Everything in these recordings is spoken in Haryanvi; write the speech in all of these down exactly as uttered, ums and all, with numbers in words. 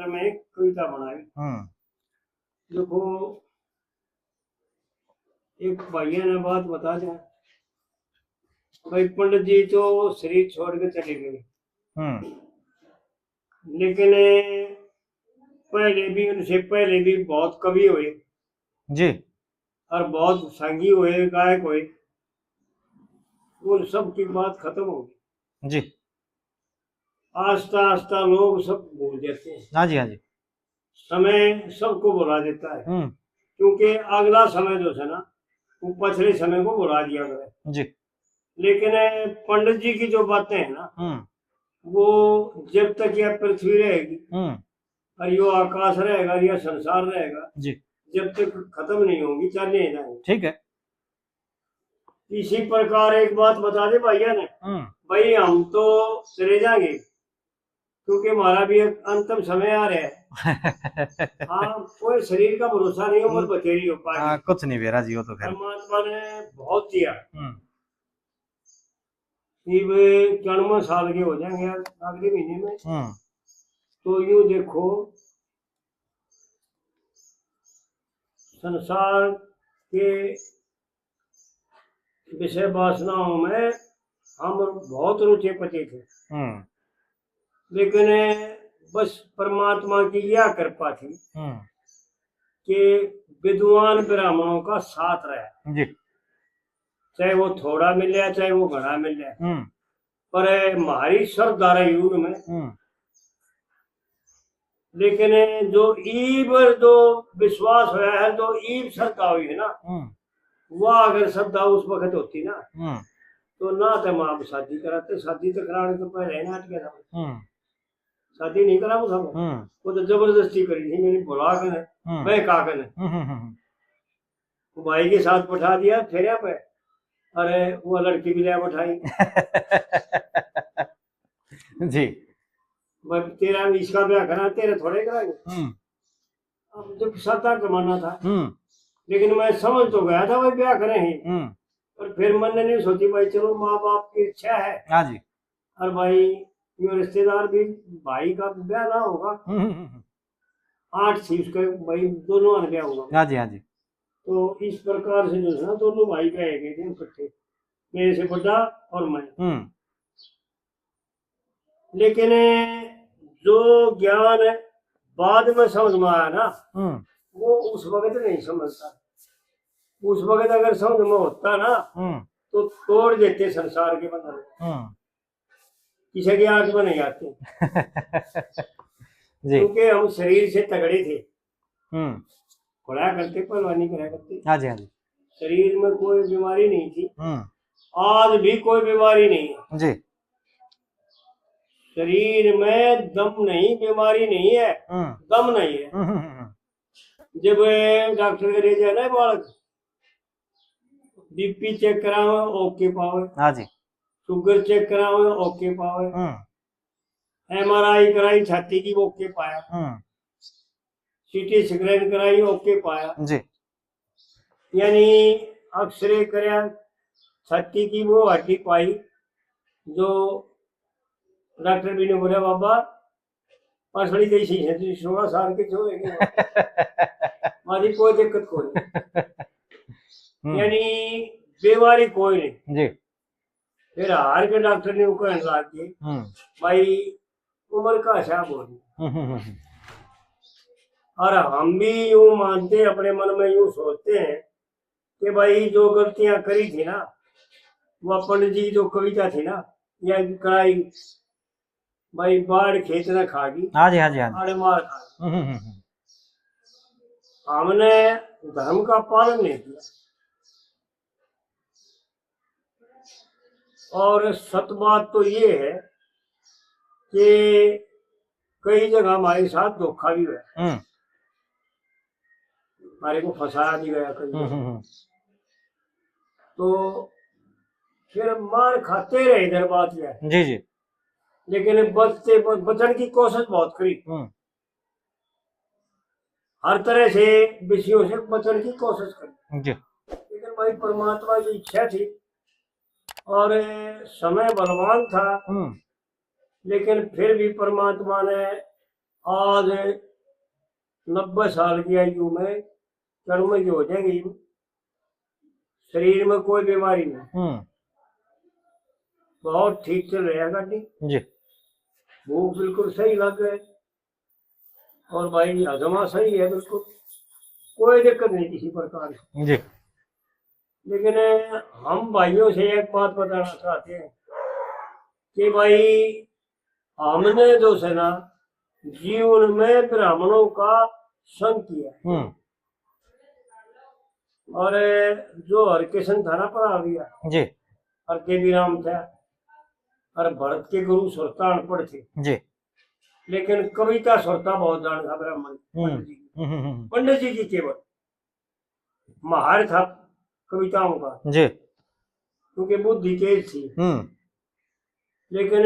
में एक कविता बनाई। हम्म। देखो, एक भाइया ने बात बता दें, भाई पंडित जी तो शरीर छोड़ के चले गए, हम्म। लेकिन पहले भी, उनसे पहले भी बहुत कवि हुए जी। और बहुत संगी हुए, गायक हुए, उन सब की बात खत्म हो गई जी। आस्ता आस्ता लोग सब भूल जाते हैं। हाँ जी, हाँ जी। समय सबको भुला देता है, हम्म। क्योंकि अगला समय जो है ना, वो पछले समय को भुला दिया करे जी। लेकिन पंडित जी की जो बातें हैं ना, हम्म। वो जब तक यह पृथ्वी रहेगी, हम्म। और यो आकाश रहेगा, यह संसार रहेगा, जी। जब तक खत्म नहीं होगी, चलने ही जाएंगे। ठीक है। इसी प्रकार एक बात बता दे भैया ने, हम्म। भाई हम तो चले जाएंगे, क्योंकि हमारा भी एक अंतिम समय आ रहा है। हाँ, कोई शरीर का भरोसा नहीं, उम्र बतेरी हो पाएगी। हाँ, कुछ नहीं बेरा जी, वो तो खैर। परमात्मा ने बहुत दिया। हम्म। इब चौरानवे साल के हो जाएंगे यार, अगले महीने में। हम्म। तो यूं देखो, संसार के विषय वासनाओं में हम बहुत रुचे पचे थे। हम्म। लेकिन बस परमात्मा की यह कृपा थी हम्म। कि विद्वान ब्राह्मणों का साथ रहा। जी। चाहे वो थोड़ा मिले, चाहे वो घना मिले। हम्म। पर म्हारी श्रद्धा रही उनमें। हम्म। लेकिन जो ईब जो विश्वास होया है, जो ईब श्रद्धा हुई है ना, हम्म। वह अगर श्रद्धा उस वक्त होती ना, हम्म। तो ना तो माँ शादी कराते, शादी तो कराने तो पहले ही ना अटके था। हम्म। शादी नहीं करा वो सब। हम्म। वो तो जबरदस्ती करी थी, मैंने बुला के, हम्म। बहका के। हम्म, हम्म, हम्म। वो भाई के साथ बैठा दिया फेरिया पे, अरे वो लड़की भी ले बैठाई। जी। भाई तेरा इसका ब्याह करा, तेरे थोड़े कराएंगे। हम्म। अब जब सादा जमाना था, हम्म। लेकिन मैं समझ तो गया था भाई ब्याह करें ही। हम्म। पर फिर मैंने नहीं सोची भाई चलो माँ बाप की इच्छा है। हाँ जी। और भाई ये रिश्तेदार भी, भाई का ब्याह ना होगा। हम्म, हम्म, हम्म। आठ थी उसके भाई, दोनों आने ब्याह होगा। हाँ जी, हाँ जी। तो इस प्रकार से जो है ना, दोनों भाई ब्याह गए थे इकट्ठे, मेरे से बड़ा और मैं। हम्म। लेकिन जो ज्ञान बाद में समझ में आया ना, हम्म। वो उस वक्त नहीं समझता। उस वक्त अगर समझ में होता ना, हम्म। तो तोड़ देते संसार के बंधन। हम्म। किसी की आंख में नहीं आते। जी। क्योंकि हम शरीर से तगड़े थे। हम्म। पढ़ा करते, पहलवानी करा करते। हाँ जी, हाँ जी। शरीर में कोई बीमारी नहीं थी। हम्म। आज भी कोई बीमारी नहीं है। जी। शरीर में दम नहीं, बीमारी नहीं है, हम्म। दम नहीं है। हम्म, हम्म, हम्म। जब डॉक्टर के ले जाए ना बालक, बीपी चेक करावे, ओके पावे। हाँ जी। शुगर चेक करावे, ओके पावे। हम्म। एमआरआई कराई छाती की, ओके पाया। हम्म। सीटी स्कैन कराई, ओके पाया। जी। यानी एक्सरे करया छाती की, वो हड्डी पाई जो डॉक्टर भी ने बोला, बाबा, पसली जैसी है, तुम सोलह साल के छोरे के। मारी कोई दिक्कत कोई नहीं। हम्म। यानी बीमारी कोई नहीं। जी। फिर हार के डॉक्टर ने वो कहने लग गए, हम्म। भाई, उम्र का हिसाब हो रही। हम्म, हम्म, हम्म, हम्म। और हम भी यूं मानते हैं, अपने मन में यूं सोचते हैं कि भाई, जो गलतियां करी थी ना, वो पंडित जी जो कविता थी ना, या कराई, भाई, बाढ़ खेत ने खा गई, हाँ जी, हाँ जी, हाँ जी। आड़े मार खा गई। हम्म, हम्म, हम्म, हम्म। हमने धर्म का पालन नहीं किया। और सत बात तो ये है कि कई जगह हमारे साथ धोखा भी हुआ है। हम्म। हमारे को फंसाया भी गया कई हम्म, जगह। हम्म, हम्म। तो फिर मार खाते रहे इधर बात यह। जी, जी। लेकिन बचते, बचने की कोशिश बहुत करी। हम्म। हर तरह से विषयों से बचने की कोशिश करी। जी। लेकिन भाई, परमात्मा की इच्छा थी और समय बलवान था, हम्म। लेकिन फिर भी परमात्मा ने आज नब्बे साल की आयु में चढ़ में जो हो जाएगी, शरीर में कोई बीमारी नहीं, हम्म। बहुत ठीक चल रहा है गाड़ी। जी। भूख बिल्कुल सही लग गए और भाई हजमा सही है बिल्कुल, कोई दिक्कत नहीं किसी प्रकार की। जी। लेकिन हम भाइयों से एक बात बताना चाहते हैं कि भाई हमने जो है ना जीवन में ब्राह्मणों का संग किया। हम्म। और जो हरकिशन था ना पढ़ा दिया, जी। और देवी राम था, और भरत के गुरु सुरता अनपढ़ थे, जी। लेकिन कविता सुरता बहुत जान था ब्राह्मण, हम्म। पंडित जी की। हम्म, हम्म, हम्म। पंडित जी की केवल महार था कविताओं का, जी। क्योंकि बुद्धि तेज थी। हम्म। लेकिन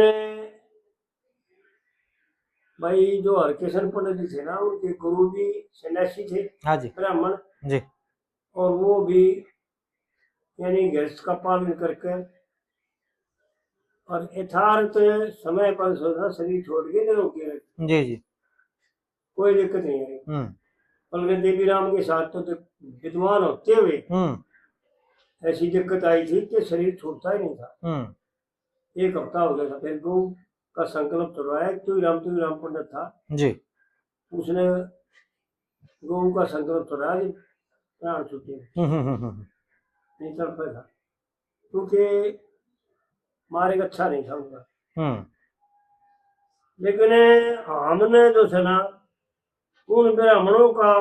भाई जो हरकिशन पंडित जी थे ना, उनके गुरु भी सन्यासी थे, हाँ जी। ब्राह्मण, जी। और वो भी यानी गृहस्थ का पालन करके और यथार्थ समय पर सोचा शरीर छोड़ के निरोगी रहे। जी, जी। कोई दिक्कत नहीं है। हम्म। बल्कि देवी राम के साथ तो विद्वान होते हुए हम्म। ऐसी दिक्कत आई थी कि शरीर छूटता ही नहीं था। हम्म। एक हफ्ता हो गया था, फिर गौ का संकल्प छुड़वाया, तू ही राम, तू ही राम पंडित था। जी। उसने गौ का संकल्प छुड़ाया, प्राण छूटे। हम्म, हम्म, हम्म, हम्म। नहीं तड़पे था, क्योंकि मारे अच्छा नहीं था उनका। हम्म। लेकिन हमने जो है ना, उन ब्राह्मणों का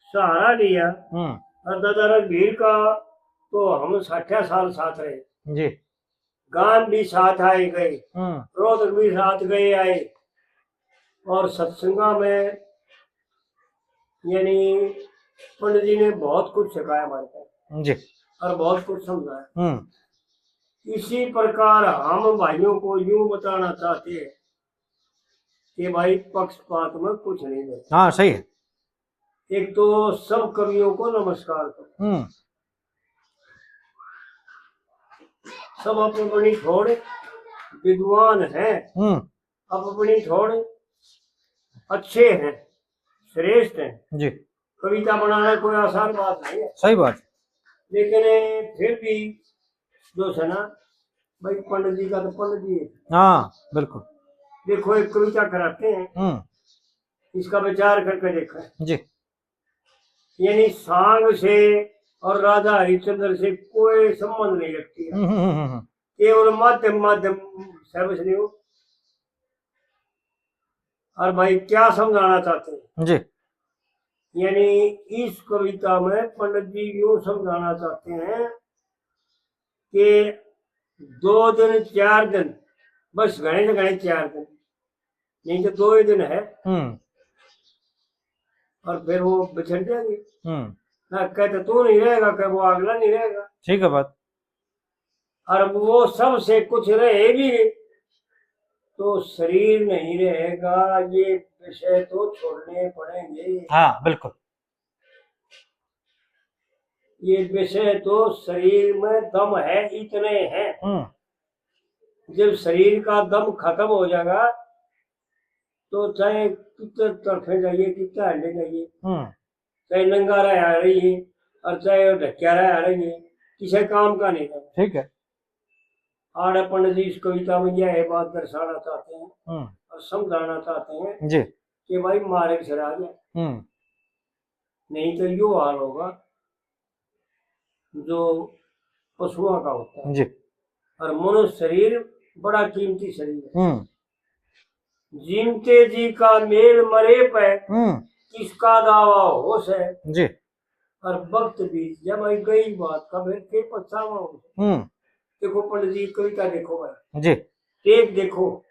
सहारा लिया हम्म। और दादा रघुवीर का तो हम साठ्या साल साथ रहे। जी। गांव भी साथ आए गए, हम्म। रोहतक भी साथ गए आए और सत्संगा में यानी पंडित जी ने बहुत कुछ सिखाया हमारे को जी। और बहुत कुछ समझाया। हम्म। इसी प्रकार हम भाइयों को यूं बताना चाहते हैं कि भाई पक्षपात में कुछ नहीं है। हाँ, सही है। एक तो सब कवियों को नमस्कार करो। हम्म। सब अपनी ठोड़ विद्वान हैं, हम्म। अपनी ठोड़ अच्छे हैं, श्रेष्ठ हैं। जी। कविता बनाना कोई आसान बात नहीं है। सही बात। लेकिन फिर भी जो है ना, भाई पंडित जी का तो पंडित जी है। हाँ, बिल्कुल। देखो, एक कविता कराते हैं, हम्म। इसका विचार करके देखा। जी। यानी सांग से और राजा हरिश्चंद्र से कोई संबंध नहीं रखती है। हम्म, हम्म, हम्म, हम्म। केवल माध्यम, माध्यम से बस नहीं हो। और भाई क्या समझाना चाहते हैं? जी। यानी इस कविता में पंडित जी यूं समझाना चाहते हैं कि दो दिन, चार दिन, बस घणे से घणे चार दिन, नहीं तो दो ही दिन है। हम्म। और फिर वो बिछड़ जाएंगे। हम्म। ना कहते तू नहीं रहेगा, कह वो अगला नहीं रहेगा। ठीक है बात। और वो सब से कुछ रहे भी तो शरीर नहीं रहेगा, ये विषय तो छोड़ने पड़ेंगे। हाँ, बिल्कुल। ये विषय तो शरीर में दम है, इतने हैं। हम्म। जब शरीर का दम खत्म हो जाएगा तो चाहे कितने तरफे जाइए, कितने हंडे जाइए, हम्म। चाहे नंगा रहा रहिए और चाहे ढक्या रहा रहिए, किसी काम का नहीं था। ठीक है। आड़े पंडित जी इस कविता में यह बात दर्शाना चाहते हैं हम्म। और समझाना चाहते हैं जी। कि भाई मारे से राज है, हम्म। नहीं तो यो हाल होगा जो पशुओं का होता है। जी। और मनुष्य शरीर बड़ा कीमती शरीर है। हम्म। जीमते जी का मेल मरे पे हम्म। किसका दावा होश है। जी। और वक्त बीत जब आई गई बात का फिर के पछतावा होश है। हम्म। देखो पंडित जी कविता देखो भाई। जी। टेक देखो,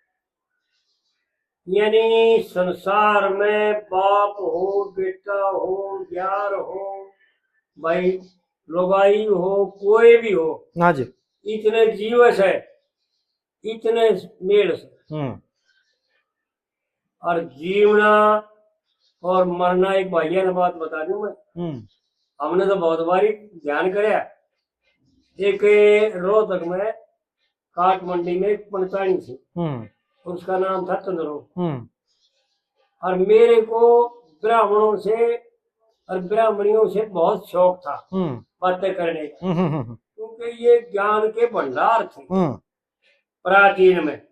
यानी संसार में बाप हो, बेटा हो, यार हो, भाई लुगाई हो, कोई भी हो, हाँ जी। इतने जीवस है, इतने मेल से। हम्म। और जीवना और मरना, एक भैया ने बात बता दूं मैं, हम्म। हमने तो बहुत बारी ध्यान करया। एक रोहतक में काठ मंडी में एक पंचाणी थी, हम्म। उसका नाम था चंद्रो। हम्म। और मेरे को ब्राह्मणों से और ब्राह्मणियों से बहुत शौक था हम्म। बातें करने का, हम्म, हम्म, हम्म। क्योंकि ये ज्ञान के भंडार थे। हम्म। प्राचीन में,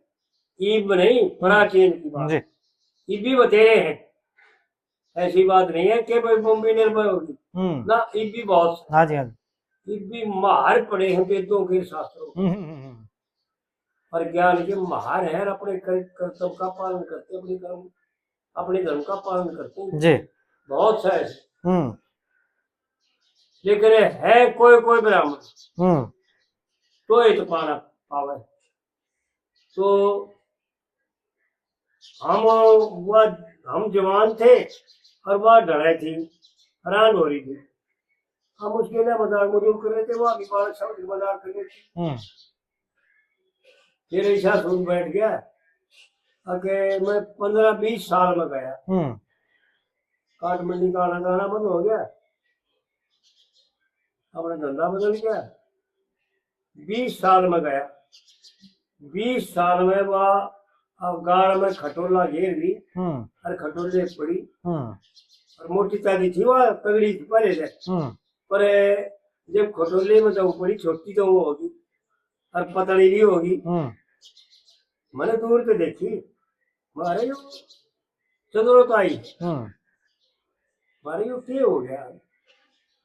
इब नहीं, हम्म। प्राचीन की बात। जी। इब भी बतेरे हैं, ऐसी बात नहीं है कि भाई बम्बई निर्भय होगी। हम्म। ना, इब भी बहुत। हाँ जी, हाँ जी। इब भी मार पड़े हैं वेदों के, शास्त्रों के। हम्म, हम्म, हम्म। और ज्ञान के महार हैं, अपने कर-, कर्तव्य का पालन करते, अपनी कर्म, अपने धर्म का पालन करते हैं। जी। बहुत सा ऐसे। हम्म। लेकिन है कोई, कोई ब्राह्मण हम्म। तो ही तो पाना पावे। तो हम, वह, हम जवान थे और वह ढलाई थी, हैरान हो रही थी। हम उसके लिए मजाक मजूक कर रहे थे, वो अभी बालक समझ के मजाक कर रहे थे। हम्म। फिर ऐसा सूझ बैठ गया, अके मैं पन्द्रह बीस साल में गया। हम्म। काठ मंडी का आना जाना बंद हो गया, अपना धंधा बदल गया। बीस साल में गया, बीस साल में वह अब गाल में खटोला घेर ली हम्म। और खटोले पड़ी। हम्म। और मोटी तादी थी, वह तगड़ी थी पहले से। हम्म। पर जब खटोले में तो पड़ी, छोटी तो वो होगी और पतली भी होगी। हम्म। मैंने दूर से देखी, मारे यो चंद्रो ताई, हम्म। मारे यो के हो गया?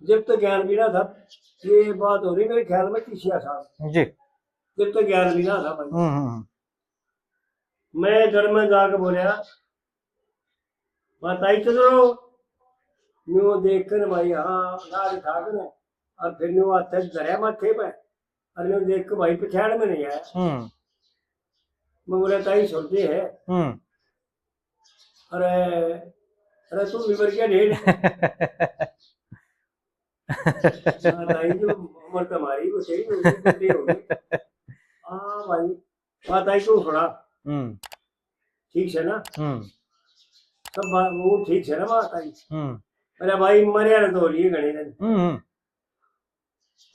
जब तक ज्ञान भी ना था, ये बात हो रही मेरे ख्याल में तीसरा साल। जी। जब तक ज्ञान भी ना था भाई। हम्म, हम्म, हम्म। मैं घर में जाके बोला, माँ ताई चंद्रो, न्यू देख कर भाई, हाँ, लाड उठा कर, और फिर न्यू हाथ धरया माथे पे, और न्यू देख के भाई पछाड़ में नहीं आया। हम्म। मैं बोला, ताई छोटे है। हम्म। अरे, अरे तू भी मर गया ढेर। हाँ, ताई जो उम्र तुम्हारी वो सही होगी, कितनी होगी? हाँ भाई, माँ ताई तू सुना। हम्म। ठीक है ना? हम्म। सब बात वो ठीक है ना माँ ताई? हम्म। अरे भाई, मरे ना तो लिए घणे दिन। हम्म, हम्म।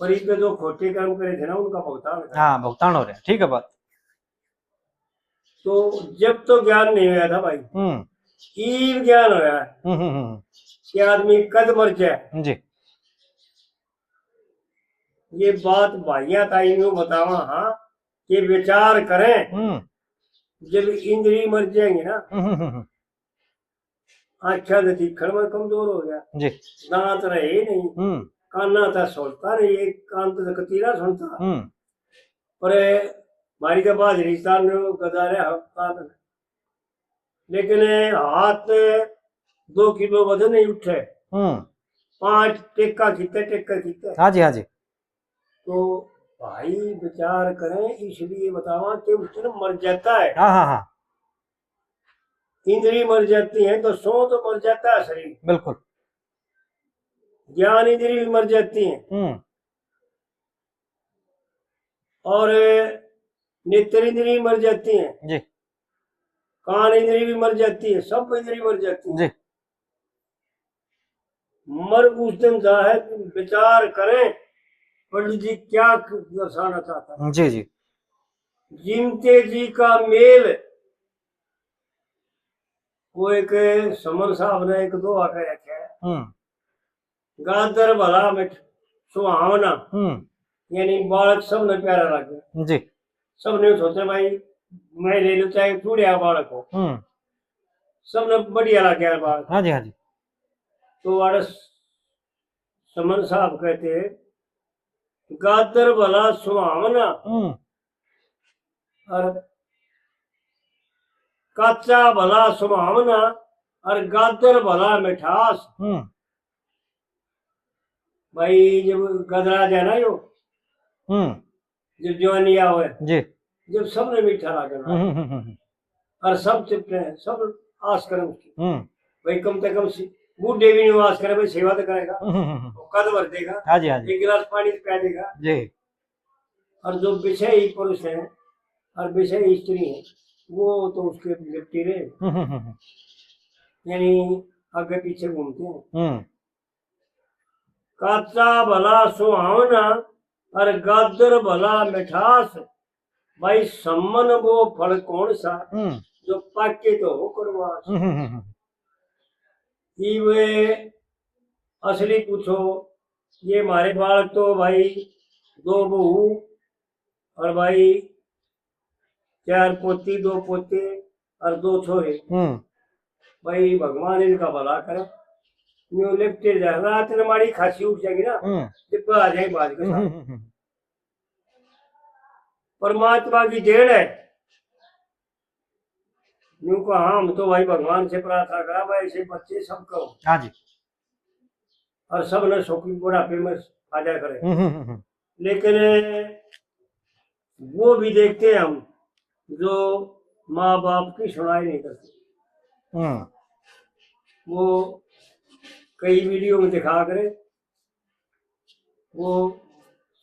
पर इनके जो खोटे कर्म करे थे ना, उनका भुगतान हो रहा है। हाँ, भुगतान हो रहा है, ठीक है बात। तो जब तो ज्ञान नहीं होया था भाई, हम्म। इब ज्ञान होया है हम्म, हम्म, हम्म। कि आदमी कद मर जाए। जी। ये बात भाइयां ताई न्यू बतावा, हाँ, कि विचार करें। हम्म। जब इंद्री मर जाएंगे ना, हम्म, हम्म, हम्म। आँख्या तो दिखण में कमजोर हो गया, जी। दांत रहे नहीं, हम्म। काना तो सुनता नहीं, एक कान तो कतीरा सुनता। हम्म। पर मारी के बाद रिश्ता ने गदा रहे हफ्ता तक। लेकिन हाथ दो किलो वजन नहीं उठे। हम्म। पांच टेका कीते, टेका कीते। हाँ जी, हाँ जी। तो भाई विचार करें, इसलिए बतावा कि उस दिन मर जाता है। हाँ, हाँ, हाँ। इंद्री मर जाती है, तो सौ तो मर जाता है शरीर। बिल्कुल। ज्ञान इंद्री भी मर जाती है। हम्म। और नेत्र इंद्री भी मर जाती है। जी। कान इंद्री भी मर जाती है, सब इंद्री मर जाती है। जी। मर उस दिन जाहे, विचार करें, पंडित जी क्या दर्शाना चाहता है। जी, जी। जीमते जी का मेल, वो एक समन साहब ने एक दोहा कह रखा है। हम्म। गादर भला मिठ सुहावना, हम्म। यानी बालक सबने प्यारा लगे। जी। सबने सोचे, भाई, मैं ले लूं, चाहे चूड़िया बालक हो, हम्म। सबने बढ़िया लगे बालक। हाँ जी, हाँ जी। तो वाड़े समन साहब कहते, गादर भला सुहावना, हम्म। और काचा भला सुहावना, और गादर भला मिठास। हम्म। भाई, जब गदरा जाए ना यो, हम्म। जब जवानी आवे, जी। जब सबने मीठा लागे ना, हम्म, हम्म, हम्म, हम्म। और सब चिपटे हैं, सब आस करें उसकी। हम्म। भाई, कम से कम सी-, बूढ़े भी नहीं आस करे, भाई, सेवा तो करेगा, हम्म, हम्म, हम्म। वो कद भर देगा, हाँ जी, हाँ जी। एक गिलास पानी तो प्या देगा। जी। और जो विषय ही पुरुष है और विषय ही स्त्री है, वो तो उसके लिपटी रहे, हम्म, हम्म, हम्म। यानी आगे पीछे घूमते हैं। हम्म। काचा भला सुहावना और गादर भला मिठास, भाई, सम्मन वो फल कौन सा, हम्म। जो पाके तो हो कड़वास। हम्म, हम्म, हम्म। इब असली पूछो, ये म्हारे बालक तो भाई दो बहू और भाई चार पोती, दो पोते और दो छोरे। हम्म। भाई भगवान इनका भला करे। न्यू लिपटे जा, रात ने माड़ी खांसी उठ जाएगी ना, हम्म। डिब्बा आ जाए बाज के हम्म, साथ। हम्म, हम्म, हम्म। परमात्मा की देन है। न्यू कहा, हम तो भाई भगवान से प्रार्थना करा, भाई ऐसे बच्चे सबको। हाँ जी। और सब ने सुखी बुढ़ापे में आ जाया करे। हम्म, हम्म, हम्म, हम्म। लेकिन वो भी देखते हैं हम, जो माँ बाप की सुनाई नहीं करते। हम्म। वो कई वीडियो में दिखा करे, वो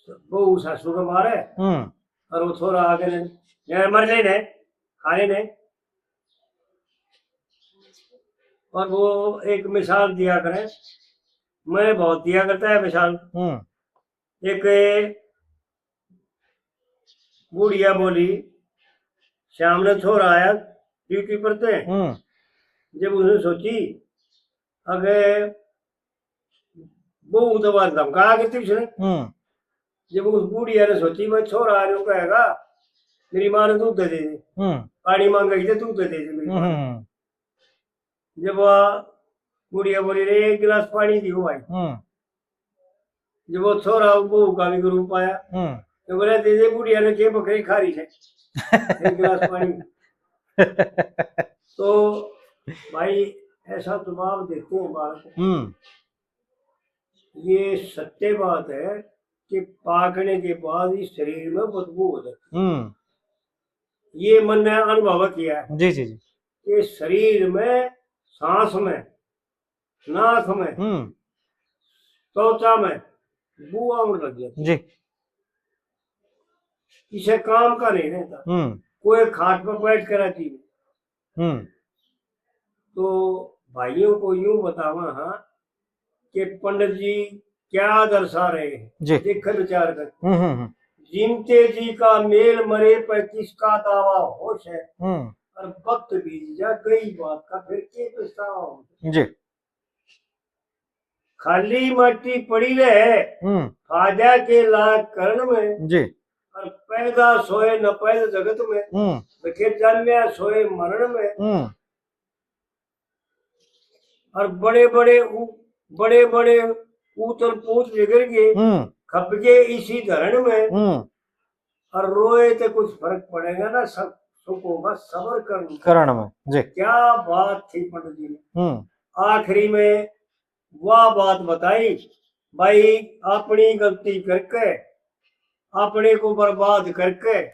बहू सासू के मारे हम्म। और वो छोरा आके ने, "यार मर ले ने, खा ले ने।" और वो एक मिसाल दिया करे, मैं बहुत दिया करता है मिसाल। हम्म। एक बुढ़िया बोली, शाम ने छोरा आया ड्यूटी पर ते, हम्म। जब उसने सोची, अगे बहू तो बाहर धमकाया करती उसने। हम्म। जब उस बुढ़िया ने सोची, भाई छोरा आ रहा कहेगा, मेरी माँ ने दूध दे दे, हम्म। पानी मांगेगी तो दूध दे दे मेरी माँ। हम्म। जब वह बुढ़िया बोली, रे एक गिलास पानी दियो भाई। हम्म। जब वो छोरा बहू का भी ग्रुप आया, हम्म। तो बोले, दे दे बुढ़िया ने, के बकरी खा रही है, एक गिलास पानी। तो भाई ऐसा जवाब देते हैं बालक। हम्म। ये सत्य बात है कि पाकने के बाद इस शरीर में बदबू हो जाती है। हम्म। ये मन ने अनुभव किया है जी, जी, जी। कि शरीर में, सांस में, नाक में, हम्म। त्वचा में बू आने लग जाती। जी। इसे काम का नहीं रहता। हम्म। कोई खाट पर बैठ कर रहती। हम्म। तो भाइयों को यूं बतावा हाँ कि पंडित जी क्या दर्शा रहे हैं, जी। देख विचार कर। हम्म, हम्म, हम्म। जीमते जी का मेल मरे पे किसका दावा होश है, हम्म। और वक्त बीत जा गई बात का फिर के पछतावा होश है। जी। खाली माटी पड़ी रहे, हम्म। फायदा के लायक करण में, जी। और पैदा सोए न पैदा जगत में, हम्म। देखे जाम्या सोए मरण में, हम्म। और बड़े बड़े उ-, बड़े बड़े ऊतल पूत बिगड़ गए, हम्म। खप गए इसी धरण में, हम्म। और रोए तो कुछ फर्क पड़ेगा ना, सब सुख होगा सबर करण में। करण में, जी। क्या बात थी पंडित जी ने। हम्म। आखिरी में वह बात बताई, भाई, अपनी गलती करके, अपने को बर्बाद करके,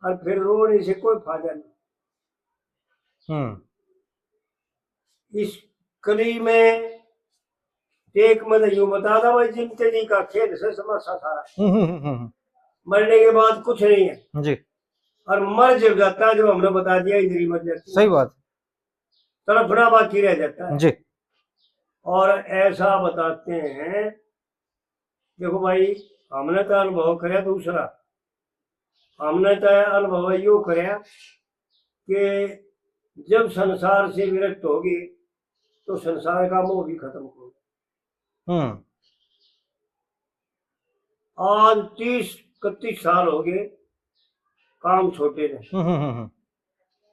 और फिर रोने से कोई फायदा नहीं। हम्म। इस कली में एक मैं तो यूं बता दा भाई, जिंदगी का खेल से समस्या सारा। हम्म, हम्म, हम्म, हम्म। मरने के बाद कुछ नहीं है। जी। और मर जब जाता है, जब हमने बता दिया, इंद्री मर जाती है। सही बात। तड़फना बाकी रह जाता है। जी। और ऐसा बताते हैं, देखो भाई, हमने तो अनुभव करया दूसरा, हमने तो अनुभव यो करया कि जब संसार से विरक्त होगे तो संसार का मोह भी खत्म हो। हम्म। आज तीस इकतीस साल हो गए काम छोटे ने। हम्म, हम्म, हम्म, हम्म।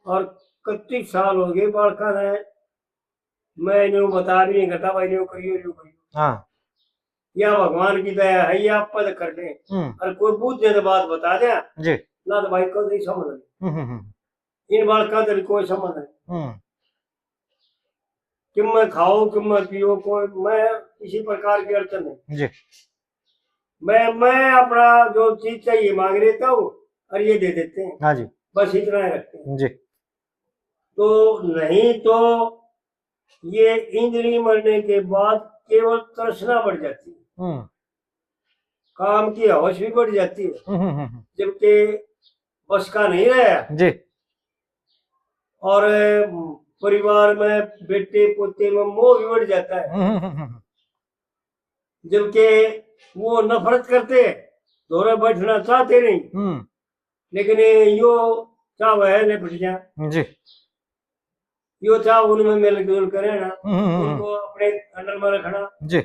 और इकतीस साल हो गए बालका ने, मैं इन्हें बता भी नहीं करता, भाई, न्यू करियो, न्यू करियो। हाँ। या भगवान की दया है, या आप पद कर दे। हम्म। और कोई बूझे तो बात बता दे। जी। ना तो भाई को नहीं समझ। हम्म, हम्म, हम्म। इन बालका दिल कोई समझ नहीं। हम्म। कि मैं खाओ, कि मैं पियो, कोई, मैं किसी प्रकार की अड़चन नहीं। जी। मैं, मैं अपना जो चीज चाहिए मांग लेता हूँ और ये दे देते हैं। हाँ जी। बस इतना ही रखते हैं। जी। तो नहीं तो ये इंद्री मरने के बाद केवल तृष्णा बढ़ जाती है। हम्म। काम की हवस भी बढ़ जाती है। हम्म, हम्म, हम्म। जबकि बस का नहीं रहा। जी। और परिवार में, बेटे पोते में मोह भी बढ़ जाता है। हम्म, हम्म, हम्म, हम्म। जबकि वो नफरत करते, धोरे बैठना चाहते नहीं। हम्म। लेकिन ये यो चाहवे है, ले बैठ जा। जी। यो चाह उनमें मिलजुल करे ना, हम्म, हम्म, हम्म। उनको अपने अंडर में रखना। जी।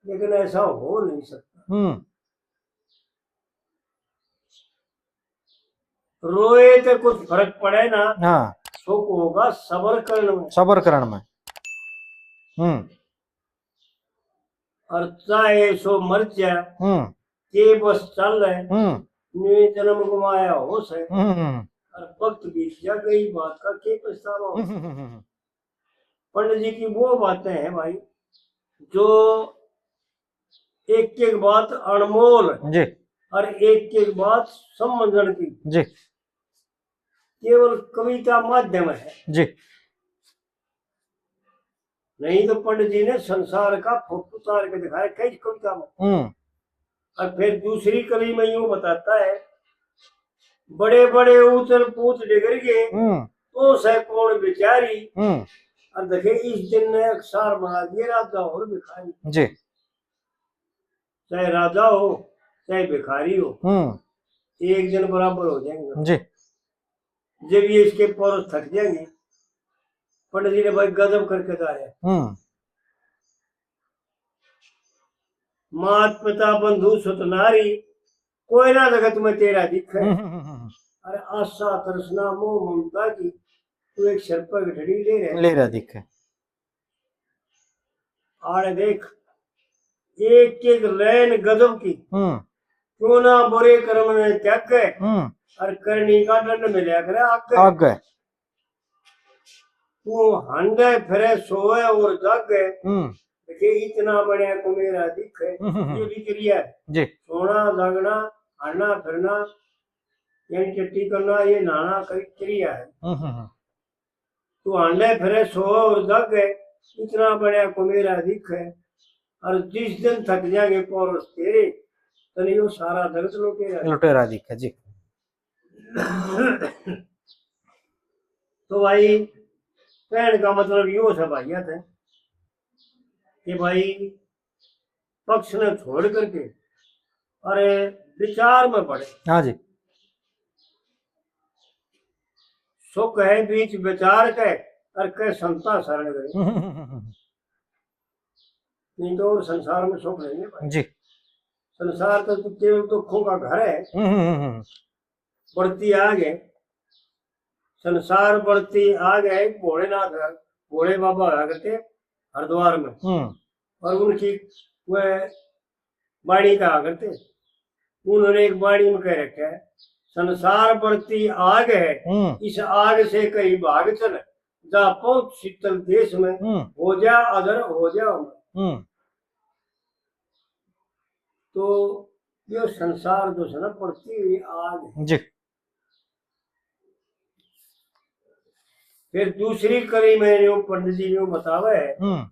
लेकिन ऐसा हो नहीं सकता। हम्म। रोए तो कुछ फर्क पड़े ना, हाँ। सुख होगा सबर करण में। सबर करण में। हम्म। और चाहे सो मर जा, हम्म। के बस चल है, हम्म। न्यू जन्म गवाया हो से, हम्म। और वक्त बीत जा, गई बात का के पछतावा हो। हम्म, हम्म, हम्म, हम्म। पंडित जी की वो बातें हैं भाई, जो एक एक बात अनमोल जी। और एक एक बात समझण की जी। केवल कविता माध्यम है जी। नहीं तो पंडित जी ने संसार का फोटो उतार के दिखाया कई कविता में। हम्म। और फिर दूसरी कली में यूं बताता है, बड़े बड़े ऊंचल पूत डिगर गए, हम्म। तो सै कौन बिचारी। हम्म। और देखे, इस दिन ने अकसार बना दिए राजा और भिखारी। जी। चाहे राजा हो, चाहे भिखारी हो, हम्म। एक दिन बराबर हो जाएंगे। जी। जब ये इसके पौरुष थक जाएंगे, पंडित जी ने भाई गजब करके गाया। हम्म। मात पिता बंधु सुत नारी, कोई ना जगत में तेरा दिखे। हम्म, हम्म, हम्म, हम्म। अरे आशा तृष्णा मोह ममता की, तू एक सिर पर गठड़ी ले रहा। ले रहा दिखे। आड़े देख, एक एक लाइन गजब की। हम्म। क्यों ना बुरे कर्म ने त्यागे, हम्म। और करनी का दंड मिला करे आगे। आगे। तू हांडे फिरे सोए और जागे। हम्म। देखे इतना बड़ा को मेरा दिखे। हम्म, हम्म, हम्म। ये भी क्रिया है। जी। सोना, जागना, हांडना, फिरना, यानी टट्टी करना, ये नहाना, कई क्रिया है। हम्म, हम्म, हम्म। तू हांडे फिरे सोए और जागे, इतना बड़ा को मेरा दिखे। और जिस दिन थक जाएंगे पौरुष तेरे, तने यो सारा जगत लुटेरा। लुटेरा दिखे जी। तो भाई, कहने का मतलब यो है भाइया थे कि भाई, पक्ष ने छोड़ करके अरे विचार में पड़े। हाँ जी। सुख है बीच विचार के, और कह संता शरण गए। हम्म, हम्म, हम्म, हम्म। नहीं तो और संसार में सुख नहीं है भाई। जी। संसार तो केवल दुखों का घर है। हम्म, हम्म, हम्म, हम्म। बढ़ती आग है, संसार बढ़ती आग है। भोलेनाथ, भोले बाबा होया करते हरिद्वार में, हम्म। और उनकी वह बाणी कहा करते, उन्होंने एक बाणी में कह रखा है, संसार बढ़ती आग है, हम्म। इस आग से कहीं भाग चल, जा पहुंच शीतल देश में, हम्म। हो जा अधर, हो जा अमर। हम्म। तो यो संसार जो है ना, बढ़ती हुई आग है। जी। फिर दूसरी कली में यो पंडित जी यो बतावे है, हम्म।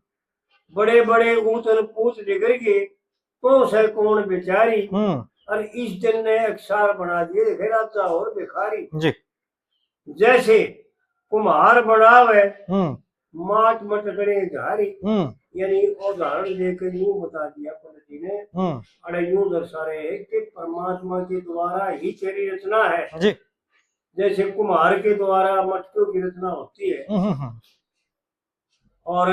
बड़े बड़े ऊंचल पूत डिगर गए, तो सै कौन बिचारी। हम्म। और इस दिन ने अकसार बना दिए, देखे राजा और भिखारी। जी। जैसे कुम्हार बनावे, हम्म। माट मटकने झारी। हम्म। यानी उदाहरण देकर यूं बता दिया पंडित जी ने, हम्म। अरे यूं दर्शा रहे हैं कि परमात्मा के द्वारा ही तेरी रचना है। जी। जैसे कुम्हार के द्वारा मटकियों की रचना होती है। हम्म, हम्म, हम्म। और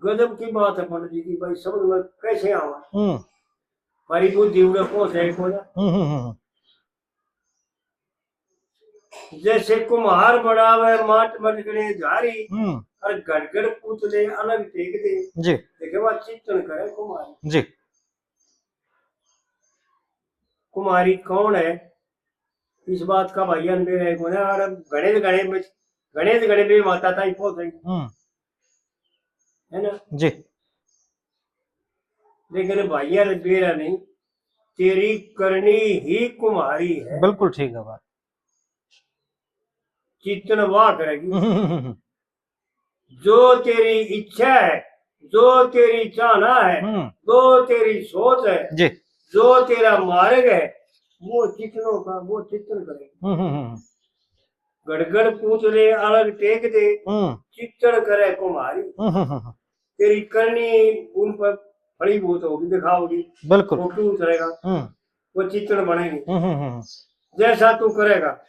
गजब की बात है पंडित जी की, भाई समझ में कैसे आवा? हम्म। हमारी बुद्धि उड़े पहुंचे को ना। हम्म, हम्म, हम्म। जैसे कुम्हार बनावे माट मटकने झारी, हम्म। और घड़ घड़ पुतले अलग टेक दे। जी। देखे वह चित्रण करे कुम्हारी। जी। कुम्हारी कौन है, इस बात का भाइया ने मेरे को ना, और घणे घणे में, घणे घणे में माता ताई पहुंच गई। हम्म। है ना? जी। लेकिन भाइया ने बेरा नहीं, तेरी करनी ही कुम्हारी है। बिल्कुल ठीक है बात। चित्रण वाह करेगी। जो तेरी इच्छा है, जो तेरी चाहना है, हम्म। जो तेरी सोच है, जी। जो तेरा मार्ग है, वो चित्रणों का, वो चित्रण करेगी। हम्म, हम्म, हम्म। घड़ घड़ पूतले अलग टेक दे, हम्म। चित्रण करे कुम्हारी। हम्म, हम्म, हम्म। तेरी करनी उन पर फलीभूत होगी, दिखाओगी। बिल्कुल। फोटो उतरेगा, हम्म। वो चित्रण बनेगी। हम्म, हम्म, हम्म। जैसा तू करेगा।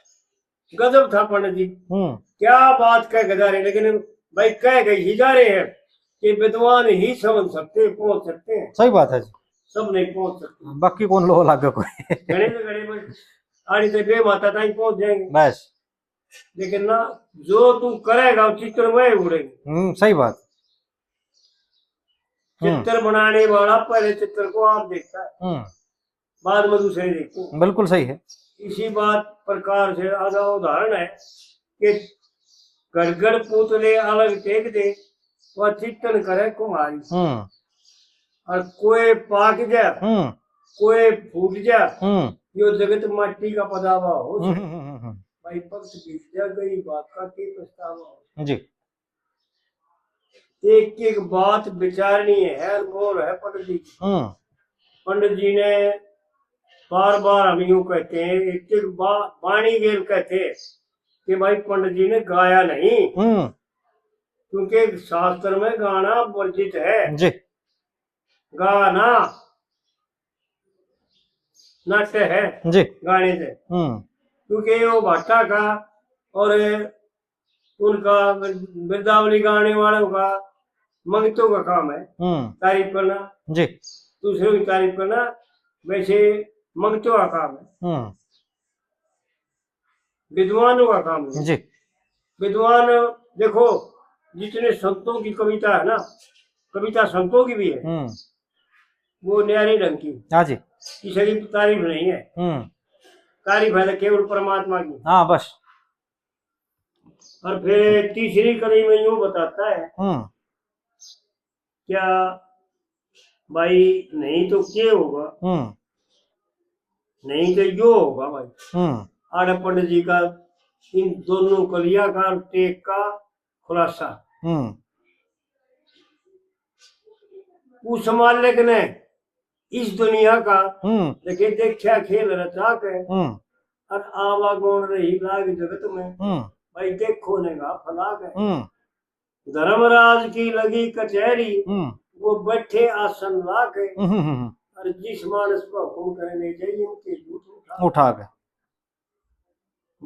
गजब था पंडित जी। हम्म। क्या बात कह के जा रहे हैं, लेकिन भाई कह गए ही जा रहे हैं कि विद्वान ही समझ सकते हैं, पहुंच सकते हैं। सही बात है जी। सब नहीं पहुंच सकते। बाकी कौन लो लागे कोई। घणे से घणे में आड़ी से बे माता ताई पहुंच जाएंगे। बस। लेकिन ना, जो तू करेगा, वो चित्र वही उड़ेंगे। हम्म, सही बात। हम्म। चित्र बनाने वाला पहले चित्र को आप देखता है, हम्म। बाद में दूसरे देखते हैं। बिल्कुल सही है। इसी बात प्रकार से आधा उदाहरण है कि घड़ घड़ पुतले अलग टेक दे, वह चित्तन करे कुम्हारी। हम्म। और कोई पाक जा, हम्म। कोई फूट जा, हम्म। यो जगत माटी का पदावा हो। हम्म, हम्म, हम्म, हम्म। भाई, वक्त बीत जा, गई बात का के पछतावा हो। जी। एक एक बात विचारनी है, अनमोल है पंडित जी। हम्म। पंडित जी ने बार बार हम यूं कहते हैं, एक एक बा-, बाणी गेल कहते हैं कि भाई पंडित जी ने गाया नहीं, हम्म। क्योंकि शास्त्र में गाना वर्जित है। जी। गाना नाट्य है जी। गाने से। हम्म। क्योंकि वो भाटा का और उनका बिरदावली गाने वालों का मंगतों का काम है हम्म। तारीफ करना, जी। दूसरों की तारीफ करना, वैसे मंगतों का काम है, हम्म। विद्वानों का काम है। जी। विद्वान, देखो, जितने संतों की कविता है ना, कविता संतों की भी है, हम्म। वो न्यारे ढंग की, हाँ जी। किसी की तारीफ नहीं है। हम्म। तारीफ है तो केवल परमात्मा की। हाँ, बस। और फिर तीसरी कड़ी में यूं बताता है, हम्म। क्या भाई, नहीं तो क्या होगा? हम्म। नहीं तो यो होगा भाई। हम्म। आड़े पंडित जी का इन दोनों कलिया का टेक का खुलासा। हम्म। उस मालिक ने इस दुनिया का हम्म। देखे, देखा खेल रचा के हम्म। और आवागौन रही लाग जगत में। हम्म। भाई, देखो ने गा फला के। हम्म। धर्मराज की लगी कचहरी, हम्म। वो बैठे आसन ला के। हम्म, हम्म, हम्म। और जिस मानस पर हुक्म करे ले जाइए, उनके जूठ उठा। उठा के।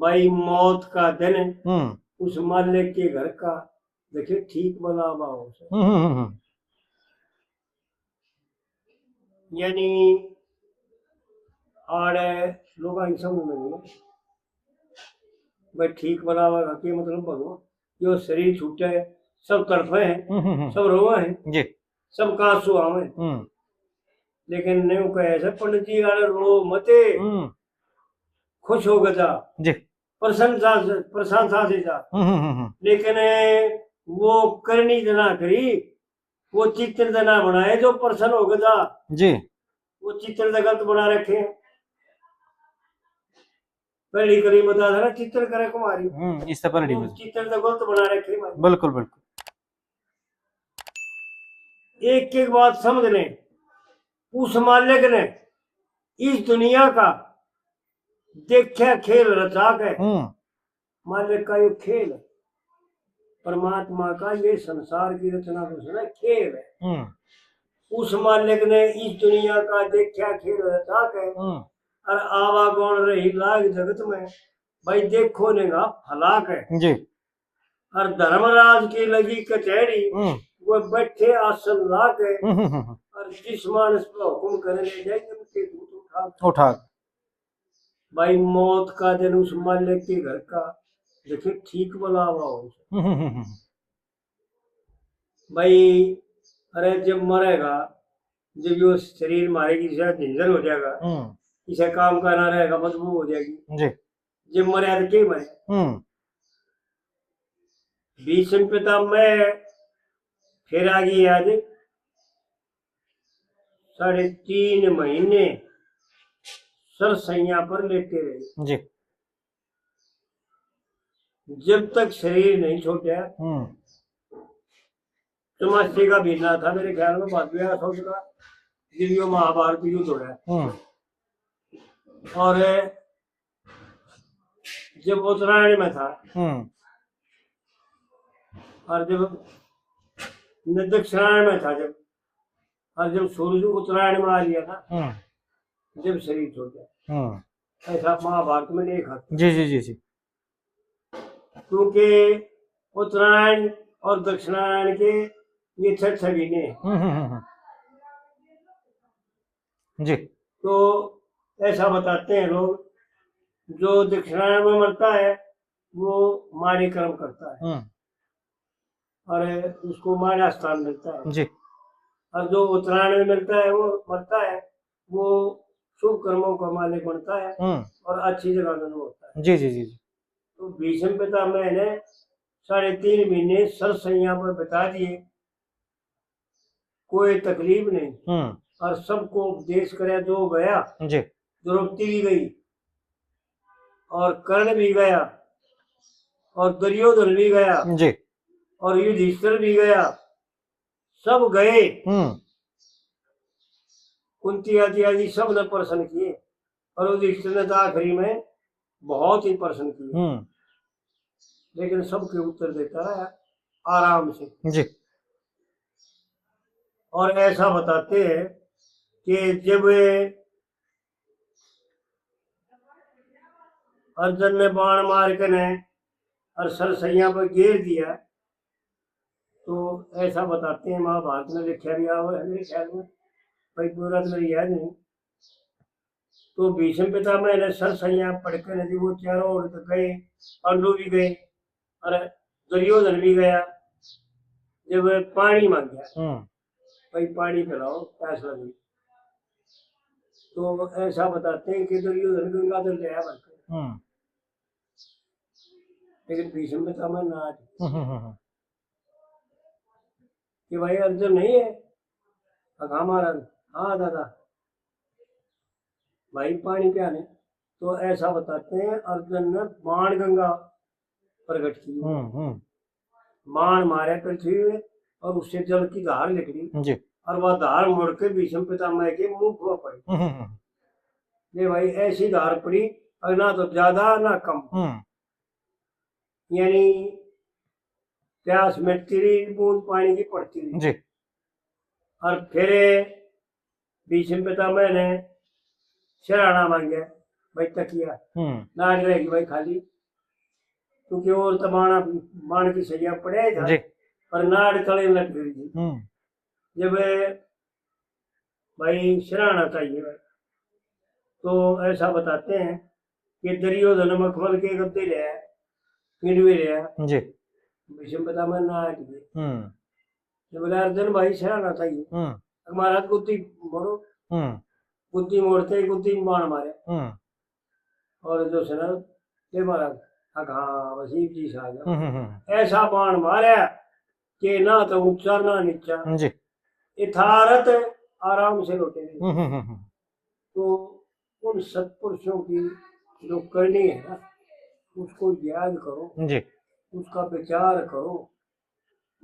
भाई, मौत का दिन हम्म। उस मालिक के घर का, देखे, ठीक बनावा हो। हम्म, हम्म, हम्म, हम्म। यानी आड़े लोगां की समझ में नहीं। भाई, ठीक बनावा का के मतलब भगवान, जो शरीर छूटे, सब तड़फे हैं, हम्म, हम्म, हम्म। सब रोवे हैं, जी। सब का आंसू आवे। हम्म। लेकिन नहीं कहे ऐसे, पंडित जी, आड़े रो मते, हम्म। खुश हो गए जा, जी। प्रसन्नता से, प्रशंसा से जा। हम्म, हम्म, हम्म, हम्म। लेकिन वो करनी जना करी, वो चित्र जना बनाए जो प्रसन्न हो गए जा। जी। वो चित्र तो गलत बना रखे हैं। पहली कड़ी बता था ना, चित्र करे कुम्हारी। हम्म, इससे पहले वो नहीं बता। चित्र तो गलत बना रखे हैं भाई। बिल्कुल, बिल्कुल। एक एक बात समझ लें, उस मालिक ने इस दुनिया का देखा खेल रचा के। हम्म। मालिक का यो खेल, परमात्मा का ये संसार की रचना को सुना खेल है। हम्म। उस मालिक ने इस दुनिया का देखा खेल रचा के हम्म। और आवागौन रही लाग जगत में, भाई, देखो ने गा फला के। जी। और धर्मराज की लगी कचहरी, हम्म। वो बैठे आसन ला के, हम्म, हम्म, हम्म। और जिस मानस पर हुक्म करे ले जाए, उनके दूत उठा के। उठा के। भाई, मौत का दिन उस मालिक के घर का, देखे, ठीक बुलावा हो। हम्म, हम्म, हम्म, हम्म। भाई, अरे, जब मरेगा, जब यो शरीर मारे की जैसा झिंझर हो जाएगा, हम्म। इसे काम का ना रहेगा, बदबू हो जाएगी। जी। जब मरे तो के मरे? हम्म। भीष्म पितामह फिर आ गई याद, साढ़े तीन महीने सरसैया पर लेटे रहे। जी। जब तक शरीर नहीं छोड़ा, हम्म। चौमासे का महीना था मेरे ख्याल में, भादवे या सौद का, जब यो महाभारत युद्ध हो रहा है। हम्म। और जब उत्तरायण में था, हम्म। और जब न दक्षिणायन में था, जब, और जब सूरज उत्तरायण में आ लिया था, हम्म। जब शरीर छोड़ गया। हम्म। ऐसा महाभारत में नहीं लिखा। जी, जी, जी, जी। क्योंकि उत्तरायण और दक्षिणायन के ये छह छह महीने हैं। हम्म, हम्म, हम्म, हम्म। जी। तो ऐसा बताते हैं लोग, जो दक्षिणायन में मरता है, वो माड़े कर्म करता है। हम्म। और उसको माड़ा स्थान मिलता है। जी। और जो उत्तरायण में मिलता है, वो मरता है, वो शुभ कर्मों का मालिक बनता है हम्म। और अच्छी जगह में होता है। जी, जी, जी, जी। तो भीष्म पितामह ने साढ़े तीन महीने सरसैया पर बिता दिए, कोई तकलीफ नहीं। हम्म। और सबको उपदेश करे, जो गया, जी। द्रौपदी भी गई और कर्ण भी गया और दुर्योधन भी गया जी। और युधिष्ठिर भी गया, सब गए। हम्म। कुंती आदि आदि सब ने प्रश्न किए और युधिष्ठिर ने तो आखिरी में बहुत ही प्रश्न किए, हम्म। लेकिन सबके उत्तर देता रहा आराम से। जी। और ऐसा बताते हैं कि जब अर्जुन ने बाण मार के ने और सरसैया पर घेर दिया, तो ऐसा बताते हैं, महाभारत में लिखा भी हुआ है मेरे ख्याल में, भाई पूरा तो मेरी याद नहीं। तो भीष्म पितामह ने सरसैया पढ़ के ने जी वो चारों ओर तो गए, पांडु भी गए और दुर्योधन भी गया। जब पानी मांगा, हम्म। भाई पानी पिलाओ, प्यास लगी, तो ऐसा बताते हैं कि दुर्योधन गंगा जल ले आया भर के। हम्म। लेकिन भीष्म पितामह नाराज। हम्म, हम्म, हम्म। कि भाई अर्जुन नहीं है? कहा, "हाँ महाराज।" "हाँ दादा, भाई पानी पिया ने।" तो ऐसा बताते हैं, अर्जुन ने बाण गंगा प्रकट की। हम्म, हम्म। बाण मारे पृथ्वी में और उससे जल की धार निकली जी। और वह धार मुड़ के भीष्म पितामह के मुंह पर पड़ी। हम्म, हम्म, हम्म। ले भाई, ऐसी धार पड़ी, और ना तो ज्यादा ना कम। हम्म। यानी प्यास मिटती रही, बूंद पानी की पड़ती रही। जी। और फिर भीष्म पितामह ने सिरहाना मांगे, भाई तकिया। हम्म। नाड़ रहेगी भाई खाली, क्योंकि और तो बाण, बाण की सैया पड़े जा, जी। पर नाड़ तले लग गई जी। हम्म। जब भाई सिरहाना चाहिए, तो ऐसा बताते हैं कि दुर्योधन मखमल के गद्दे ले आया, पिंड में ले आया। जी। भीष्म पितामह नाराज हुए। हम्म। तो बोला, "अर्जुन भाई सिरहाना चाहिए।" हम्म। महाराज गुद्दी मोड़ो। हम्म। गुद्दी मोड़ते ही गुद्दी में बाण मारे। हम्म। और जो से ना, "ले महाराज।" हाँ, हाँ, बस ये जी से आ गया। हम्म, हम्म, हम्म। ऐसा बाण मारा कि ना तो ऊंचा ना नीचा। जी। यथारथ आराम से लौटे। हम्म, हम्म, हम्म, हम्म। तो उन सत्पुरुषों की जो करनी है ना, उसको याद करो, जी। उसका विचार करो,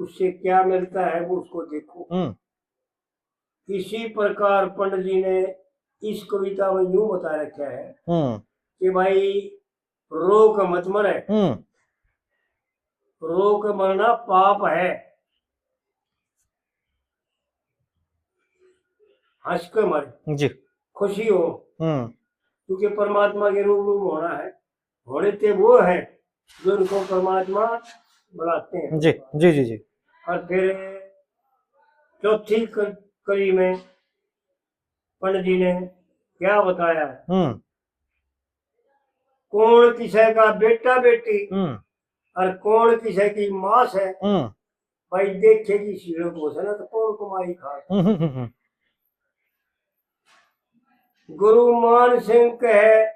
उससे क्या मिलता है वो उसको देखो। हम्म। इसी प्रकार पंडित जी ने इस कविता में यूं बता रखा है हम्म। कि भाई रो के मत मरे। हम्म। रो के मरना पाप है, हंस के मर, जी। खुशी हो, हम्म। क्योंकि परमात्मा के रूबरू होना है। होने ते वो है जो उनको परमात्मा बुलाते हैं। जी, जी, जी, जी। और फिर चौथी क-, कड़ी में पंडित जी ने क्या बताया है? हम्म। कौन किसी का बेटा बेटी हम्म। और कौन किसी की मास है, हम्म। भाई देखे की सीढ़ों को से ना तो कौन कमाई खा। हम्म, हम्म, हम्म। गुरु मान सिंह कहे,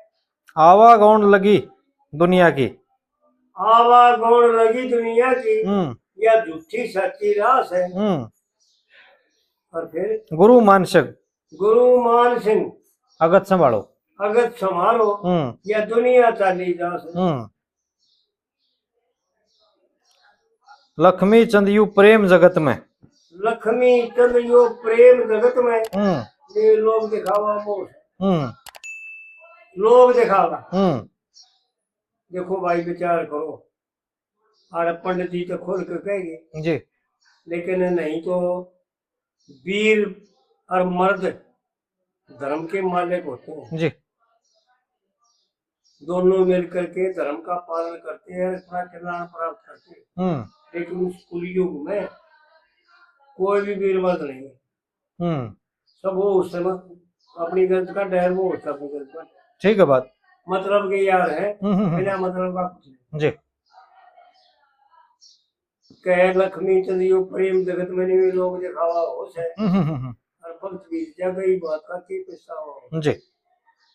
आवागौण लगी दुनिया की। आवागौण लगी दुनिया की, हम्म। या झूठी सच्ची रास है। हम्म। और फिर गुरु मान सिंह। गुरु मान सिंह। अगत संभालो। अगत संभालो, हम्म। या दुनिया चाली जास है। हम्म। लक्ष्मी चंद यू प्रेम जगत में। लक्ष्मी चंद यो प्रेम जगत में। हम्म। ये लोग दिखावा मोह। हम्म। लोग दिखावा। हम्म। देखो भाई, विचार करो। और पंडित जी तो खोल के कहेंगे। जी। लेकिन नहीं तो वीर और मर्द धर्म के मालिक होते हैं। जी। दोनों मिल करके धर्म का पालन करते हैं, अपना कल्याण प्राप्त करते हैं। हम्म। लेकिन उस कलयुग में कोई भी वीर मर्द नहीं है। हम्म। सब वो उस समय अपनी गलत का डर, वो होता अपनी गलत का। ठीक है बात। मतलब के यार है, हम्म, हम्म, हम्म। बिना मतलब का कुछ नहीं। जी। कहे लक्ष्मी चंद यो प्रेम जगत में नहीं, लोग दिखावा होश है। हम्म, हम्म, हम्म, हम्म। और भक्त भी जगह ही बात का की पछतावा हो। जी।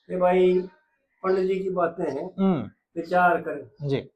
ये भाई पंडित जी की बातें हैं, हम्म। विचार करें। जी।